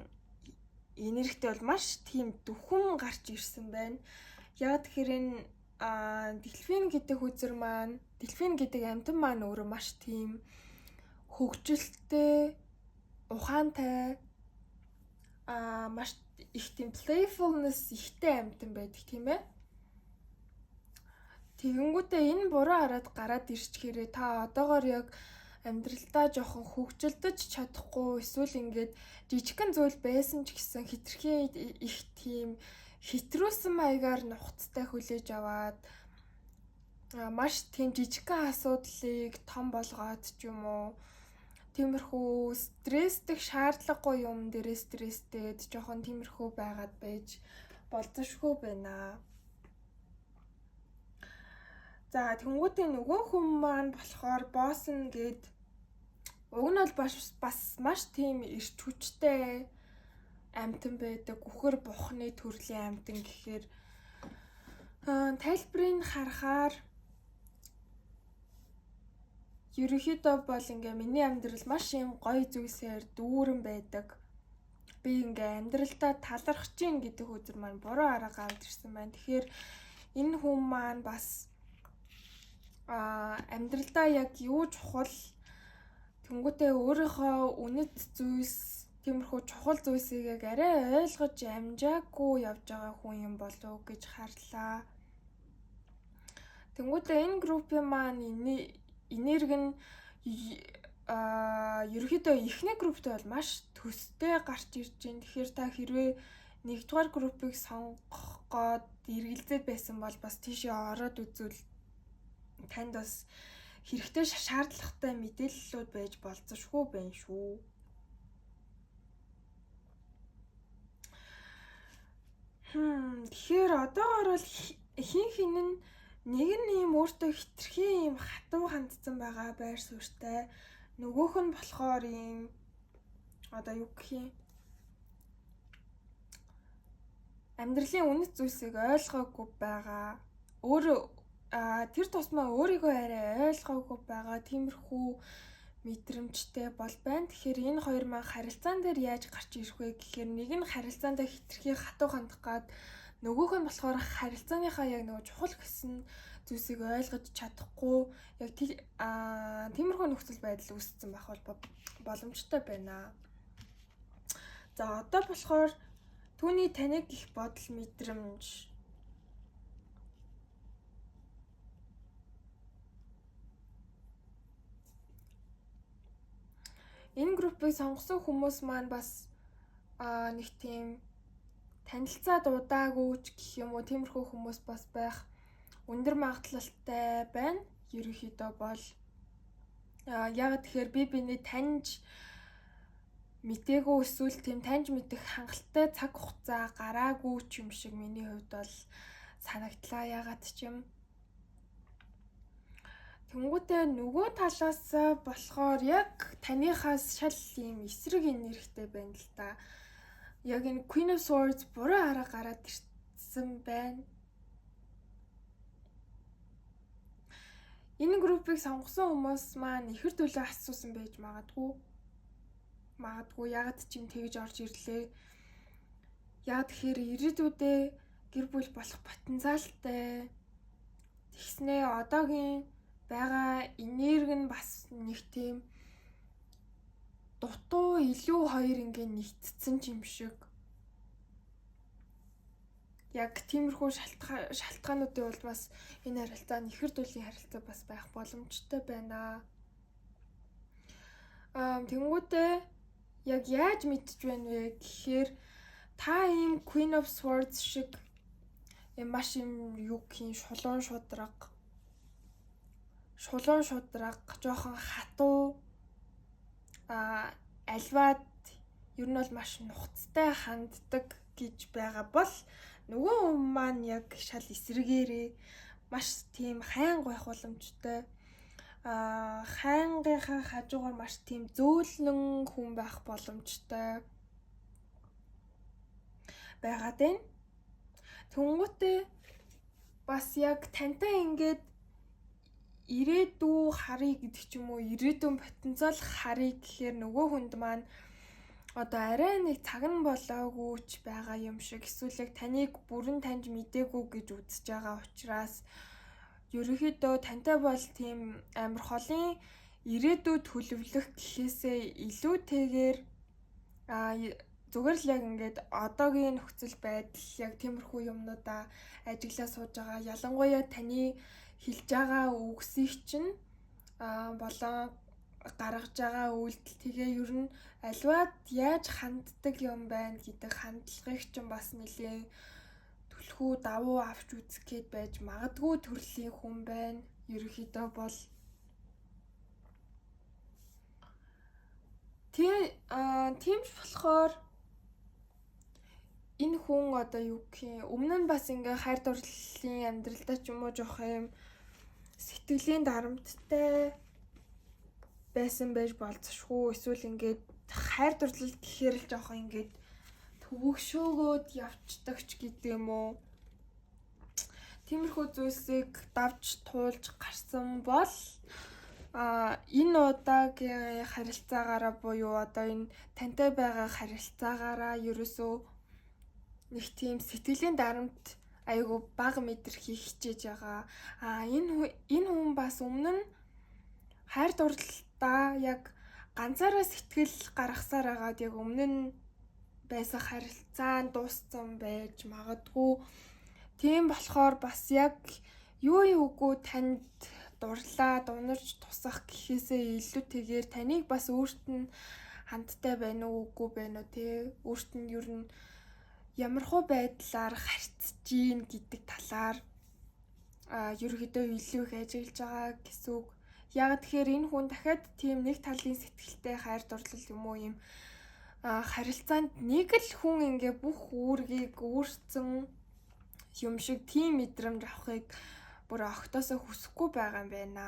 энергитэй бол маш тийм дөхөм гарч ирсэн байна. Яг тэгэхээр энэ дельфин гэдэг үзэр маань, дельфин гэдэг амьтан маань өөрөө маш тийм хөгжилтэй, ухаантай, маш их тийм playfulness ихтэй амьтан байдаг, тийм ээ. Тэгэнгүүтээ энэ буруу хараад гараад ирчихээрээ та одоогоор яг амьдралдаа жоохон хөгжилдөж чадахгүй, эсвэл ингээд жижигхэн зүйл байсан ч гэсэн хэтэрхий их тийм хэтрүүлсэн маягаар нухацтай хүлээж аваад, маш тийм жижигхэн асуудлыг том болгоод ч юм уу, тиймэрхүү стресстэх шаардлагагүй юм дээрээ стресстэд жоохон тиймэрхүү байгаад байж болзошгүй байна. За, тэнгуүтээ нөгөө хүн маань болохоор боосон гээд уг нь бол бас маш тийм эрч хүчтэй амьтан байдаг. Үхэр бухны төрлийн амьтан гэхээр тайлбарыг харахаар ерөнхийдөө бол ингээ миний амьдрал маш юм гоё зүйлсээр дүүрэн байдаг. Би ингээ амьдралдаа талархаж гин гэдэг үзэр маань буруу арга гарч ирсэн байна. Тэгэхээр энэ хүн маань бас амьдралдаа яг юу чухал, тэнгуүтээ өөрийнхөө үнэт зүйлс, тиймэрхүү чухал зүйлсийг яг арай ойлгож амжаагүй явж байгаа хүн юм болов уу гэж харлаа. Тэнгуүтээ энэ группийн маань энерги нь ерөнхийдөө эхний групптэй бол маш төстэй гарч ирж байна. Тэгэхээр та хэрвээ нэгдүгээр группийг сонгох гээд эргэлзээд байсан бол бас тийшээ ороод үзвэл танд бас хэрэгтэй шаардлагатай мэдээллүүд байж болзошгүй байна шүү. Тэгэхээр одоогор бол хин хин нь нэг нь ийм өөртөө хэтэрхий ийм хатуу хандсан байгаа байр суурьтай. Нөгөөх нь болохоор ийм одоо юу гэх юм, амьдралын үнэт зүйлсийг ойлгоогүй байгаа. Өөрөө тэр тусмаа өөрийгөө арай ойлгоогүй байгаа тиймэрхүү мэдрэмжтэй бол байна. Тэгэхээр энэ хоёр маань харилцаан дээр яаж гарч ирэх вэ гэхээр нэг нь харилцаандаа хэтэрхий хатуу хандах гад, нөгөөх нь болохоор харилцааныхаа яг нөгөө чухал гэсэн зүйлсийг ойлгож чадахгүй яг тиймэрхүү нөхцөл байдал үүссэн байх бол боломжтой байна. За, одоо болохоор түүний таныг их бодол мэдрэмж. Энэ группийг сонгосон хүмүүс маань бас нэг тийм танилцаад удаагүй ч гэх юм уу, тиймэрхүү хүмүүс бас байх өндөр магадлалтай байна. Ерөнхийдөө бол яг тэгэхээр би биний таньж мдээгүй эсвэл тийм таньж мэдэх хангалттай цаг хугацаа гараагүй ч юм шиг миний хувьд бол санагдлаа. Ягаад ч юм. Тэнгүүтээ нөгөө талаас болохоор яг таныхаас шал ийм эсрэг энергитэй байна л да. Яг энэ Queen of Swords буруу арга гараад ирсэн байна. Энэ группийг сонгосон хүмүүс маань ихэр төлөө асуусан байж магадгүй. Магадгүй ягаад ч юм тэгж орж ирлээ. Яг тэгэхээр ирээдүйдээ гэр бүл болох потенциалтай. Тэгснээ одоогийн байгаа энерги нь бас нэг тийм дутуу илүү хоёр ингээ нэгтцсэн юм шиг. Яг тиймэрхүү шалтгаануудын улмаас энэ харилцаа нь ихэр дүлийн харилцаа бас байх боломжтой байна. Тэнгүүтээ яг яаж мэдж байна вэ гэхээр та ийм Queen of Swords шиг юм маш юм юу гэх юм шулуун шудраг, жоохон хатуу, альваад ер нь бол маш нухацтай ханддаг гэж байгаа бол нөгөө хүн маань яг шал эсрэгээрээ маш тийм хайнг байх боломжтой. Хайнгынхаа хажуугаар маш тийм зөөлнөн хүн байх боломжтой. байгаад байна. Тэнгүүтээ бас яг тантай ингээд ирээдүй харъя гэдэг ч юм уу, ирээдүйн потенциал харъя гэхээр нөгөө хүнд маань одоо арай нэг цаг нь болоогүй ч байгаа юм шиг, эсвэл яг таныг бүрэн таньж мдээгүй гэж үзэж байгаа учраас ерөнхийдөө тантай бол тийм амар холын ирээдүй төлөвлөх гэхээсээ илүүтэйгээр зүгээр л яг ингээд одоогийн нөхцөл байдал яг тиймэрхүү юмнуудаа ажиглаа сууж байгаа. Ялангуяа таны хэлж байгаа үгсийг чинь болон гаргаж байгаа үйлдэл тэгээ ер нь альваад яаж ханддаг юм байна гэдэг хандлагыг чинь бас нэлээд түлхүү давуу авч үзэх гээд байж магадгүй төрлийн хүн байна. Ерөнхийдөө бол тийм ч болохоор энэ хүн одоо юу гэх юм, өмнө нь бас ингээ хайр дурлалын амьдралдаа ч юм уу жоох юм сэтгэлийн дарамттай байсан байж болзошгүй, эсвэл ингээд хайр дурлал гэхээр л жоох ингээд төвөгшөөгөөд явцдаг ч гэдэг юм уу. Тиймэрхүү зүйлсийг давж туулж гарсан бол энэ удаагийн харилцаагаараа буюу одоо энэ тантай байгаа харилцаагаараа ерөөсөө нэг тийм сэтгэлийн дарамт айгүй бага мэдрэхийг хичээж байгаа. Энэ хүн бас өмнө нь хайр дурлалдаа яг ганцаараа сэтгэл гаргасаар агаад яг өмнө нь байсан харилцаа нь дууссан байж магадгүй. Тийм болохоор бас яг юу юугүй танд дурлаа, дунарч тусах гэхээсээ илүүтэйгээр таныг бас өөрт нь хандтай байна уу, үгүй байна уу, те өөрт нь ер нь ямархуу байдлаар харьцаж гин гэдэг талаар ерөнхийдөө илүү их ажиглаж байгаа гэсэн үг. Яг тэгэхээр энэ хүн дахиад тийм нэг талын сэтгэлтэй хайр дурлал юм уу юм харилцаанд нэг л хүн ингээ бүх үүргийг үүрсэн юм шиг тийм мэдрэмж авахыг бүр огтоосоо хүсэхгүй байгаа юм байна.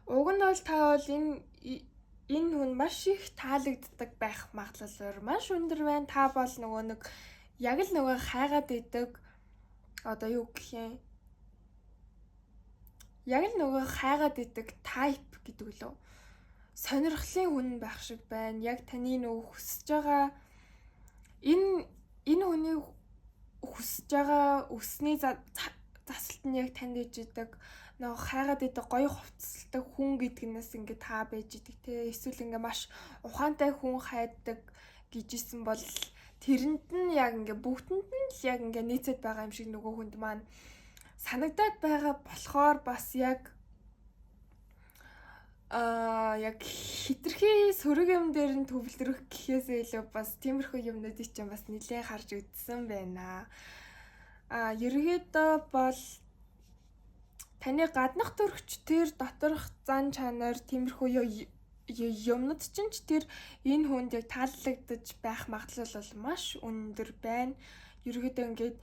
Уг нь бол та бол энэ хүн маш их таалагддаг байх магадлал маш өндөр байна. Та бол нөгөө нэг яг л нөгөө хайгаад идэг одоо юу гэх юм, яг л нөгөө хайгаад идэг type гэдэг лөө. Сонирхлын хүн байх шиг байна. Яг таны нөгөө хүсэж байгаа энэ хүний хүсэж байгаа өсний засалт нь яг танд иж идэг. Нөгөө хайгаад идэг гоё хувцасалдаг хүн гэдгнээс ингээ та байж идэг те. Эсвэл ингээ маш ухаантай хүн хайдаг гэж исэн бол тэрэнд нь яг ингээ бүгдэнд нь л яг ингээ нийцээд байгаа юм шиг нөгөө хүнд маань санагдаад байгаа болохоор бас яг яг хитрхи сөрөг юм дээр нь төвлөрөх гэхээсээ илүү бас тиймэрхүү юмнуудыг чинь бас нэлээд харж үзсэн байна. Ерөнхийдөө бол таны гаднах төрөгч тэр доторх зан чанар тиймэрхүү юмнууд чинь ч тэр энэ хүнд яг таалагдаж байх магадлал бол маш өндөр байна. Ерөнхийдөө ингээд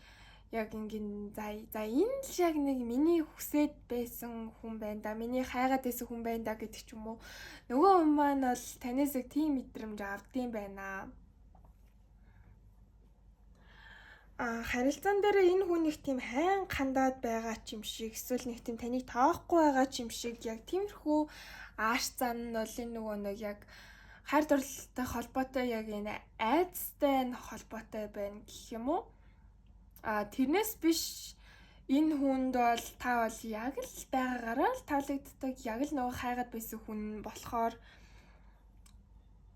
яг ингээд за энэ л яг нэг миний хүсээд байсан хүн байна да, миний хайгаад байсан хүн байна да гэдэг ч юм уу. Нөгөө хүн маань бол танаас яг тийм мэдрэмж авдсан байна. Харилцаан дээр энэ хүн нэг тийм хайн хандаад байгаа ч юм шиг, эсвэл нэг тийм таныг тоохгүй байгаа ч юм шиг яг тиймэрхүү ааш зан нь бол энэ нөгөө нэг яг хайр дурлалтай холбоотой яг энэ айдастай нь холбоотой байна гэх юм уу? Тэрнээс биш энэ хүнд бол та бол яг л байгаагаараа л таалагддаг, яг л нөгөө хайгаад байсан хүн болохоор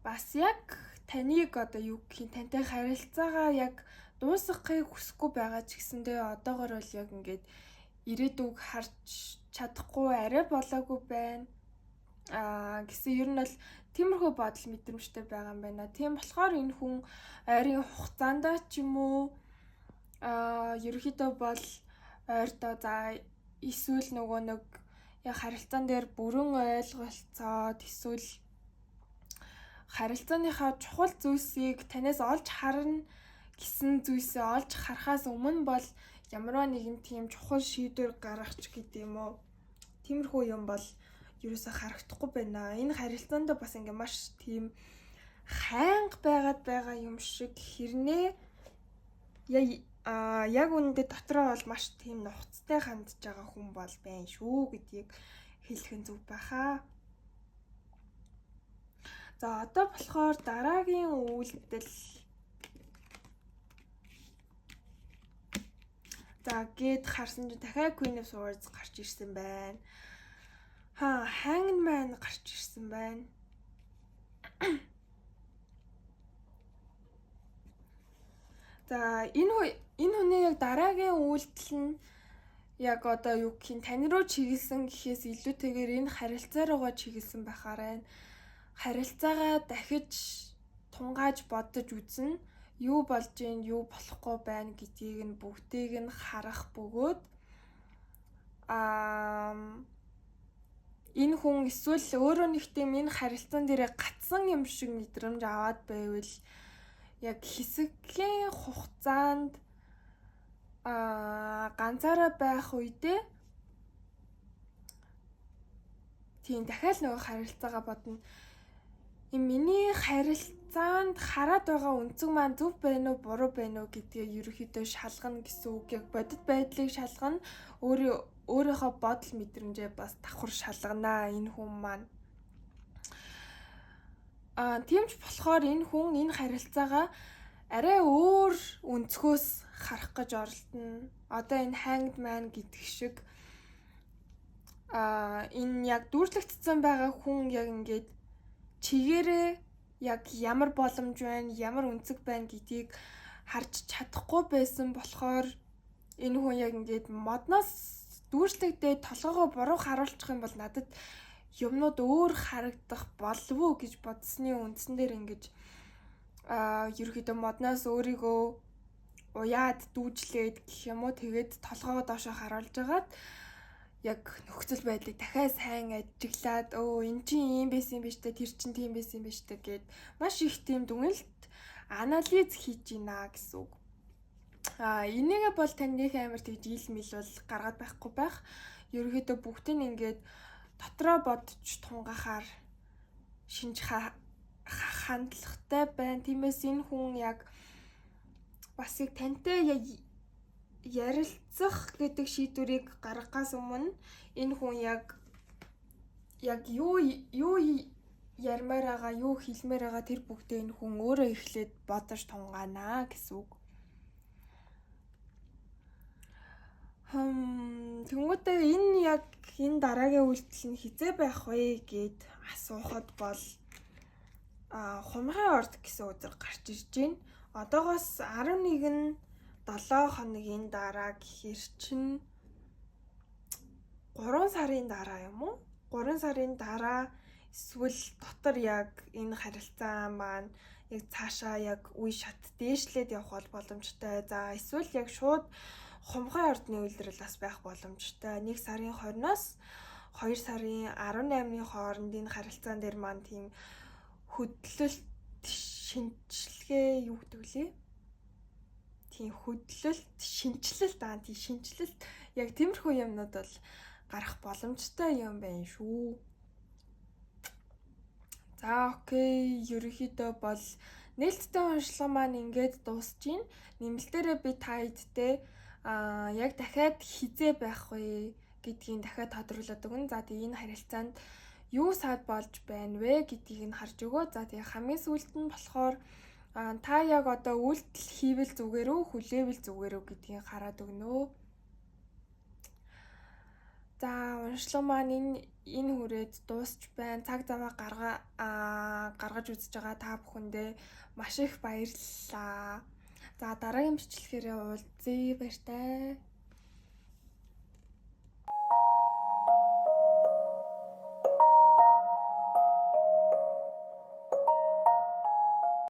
бас яг таныг одоо юу гэх юм, тантай харилцаагаа яг дуусгахыг хүсэхгүй байгаа ч гэсэндээ одоогор бол яг ингээд ирээдүг харж чадахгүй арай болоогүй байна. Гэсэн ер нь бол тиймэрхүү бодол мэдрэмжтэй байгаа юм байна. Тийм болохоор энэ хүн ойрын хугацаанд ч юм уу ерөнхийдөө бол ойрдоо за эсвэл нөгөө нэг яг харилцаан дээр бүрэн ойлголцоод эсвэл харилцааныхаа чухал зүйлсийг танаас олж харна гэсэн зүйлсээ олж харахаас өмнө бол ямарваа нэгэн тийм чухал шийдвэр гаргах ч гэдэг юм уу. Тиймэрхүү юм бол ерөөсө харагдахгүй байна. Энэ харилцаанд бас ингээ маш тийм хайнга байгаад байгаа юм шиг хэрнээ яг үнэндээ дотроо бол маш тийм нухацтай хандж байгаа хүн бол байна шүү гэдгийг хэлэх нь зөв байхаа. За одоо болохоор дараагийн үйлдэл. За гээд харсан чинь дахиад Queen of Swords гарч ирсэн байна. Hanged Man гарч ирсэн байна. За энэ хүний яг дараагийн үйлдэл нь яг одоо юу гэх юм тань руу чиглэсэн гэхээс илүүтэйгээр энэ харилцаа руугаа чиглэсэн байхаар байна. Харилцаагаа дахиж тунгааж бодож үзнэ. Юу болж гин, юу болохгүй байна гэдгийг нь бүгдийг нь харах бөгөөд энэ хүн эсвэл өөрөө нэг тийм энэ харилцаан дээрээ гацсан юм шиг мэдрэмж аваад байвал яг хэсэгхэн хугацаанд ганцаараа байх үедээ тийм дахиад нөгөө харилцаагаа бодно. Энэ миний харилцаанд хараад байгаа өнцөг маань зөв байна уу, буруу байна уу гэдгээ ерөнхийдөө шалгана гэсэн үг. Яг бодит байдлыг шалгана. Өөрийнхөө бодол мэдрэмжээ бас давхар шалганаа энэ хүн маань. Тийм ч болохоор энэ хүн энэ харилцаагаа арай өөр өнцгөөс харах гэж оролдоно. Одоо энэ Hanged Man гэдэг шиг энэ яг дүүрлэгдсэн байгаа хүн яг ингээд чигээрээ яг ямар боломж байна, ямар өнцөг байна гэдгийг харж чадахгүй байсан болохоор энэ хүн яг ингээд модноос дүүрслэгдээ толгоогоо буруу харуулчих юм бол надад юмнууд өөр харагдах болов уу гэж бодсны үндсэн дээр ингэж ерөөхдөө модноос өөрийгөө уяад дүүжлээд гэх юм уу, тэгээд толгоогоо доошоо харуулж агаад яг нөхцөл байдлыг дахиад сайн ажиглаад өө эн чинь ийм байсан юм биш үү, тэр чинь тийм байсан юм биш үү гэд маш их тийм дүгнэлт анализ хийж гинэ гэсэн үг. Энийгээ бол танд их амар тэгж ил мэл бол гаргаад байхгүй байх. Ерөнхийдөө бүгдийг ингээд дотроо бодож тунгахаар шинж хандлагатай байна. Тиймээс энэ хүн яг бас яг тантай ярилцах гэдэг шийдвэрийг гаргахаас өмнө энэ хүн яг юу ярмаар байгаа, юу хэлмээр байгаа тэр бүгдээ энэ хүн өөрөө эхлээд бодож тунгаана гэсэн үг. Тэнгүүтээ энэ яг энэ дараагийн үйлдэл нь хизээ байх вэ гэд асуухад бол хумхын орд гэсэн өдөр гарч ирж байна. Одоогоос 11 нь 7 хоногийн дараа гэхэр чинь 3 сарын дараа юм уу? 3 сарын дараа эсвэл дотор яг энэ харилцаа маань яг цаашаа яг үе шат дээшлээд явах бол боломжтой. За эсвэл яг шууд хумхын ордны үйлрэл бас байх боломжтой. 1 сарын 20-оос 2 сарын 18-ны хооронд энэ харилцаан дээр маань тийм хөдлөлт шинжилгээ юу гэдэг лээ? Тийм хөдлөлт, шинчлэлт тийм шинчлэлт яг тиймэрхүү юмнууд бол гарах боломжтой юм байна шүү. За окей, ерөнхийдөө бол нээлттэй уншлага маань ингээд дуусж байна. Нэмэлтээрээ би та хэдтэй яг дахиад хизээ байх вэ гэдгийг дахиад тодруулаад өгнө. За тэгээ энэ харилцаанд юу саад болж байна вэ гэдгийг нь харж өгөө. За тэгээ хамгийн сүүлд нь болохоор та яг одоо үйлдэл хийвэл зүгээр үү, хүлээвэл зүгээр үү гэдгийг хараад өгнө. За уншлага маань энэ хүрээд дуусч байна. Цаг заваа гаргаж үзэж байгаа та бүхэндээ маш их баярлалаа. За дараагийн бичлэгээрээ уулзъя. Баяртай.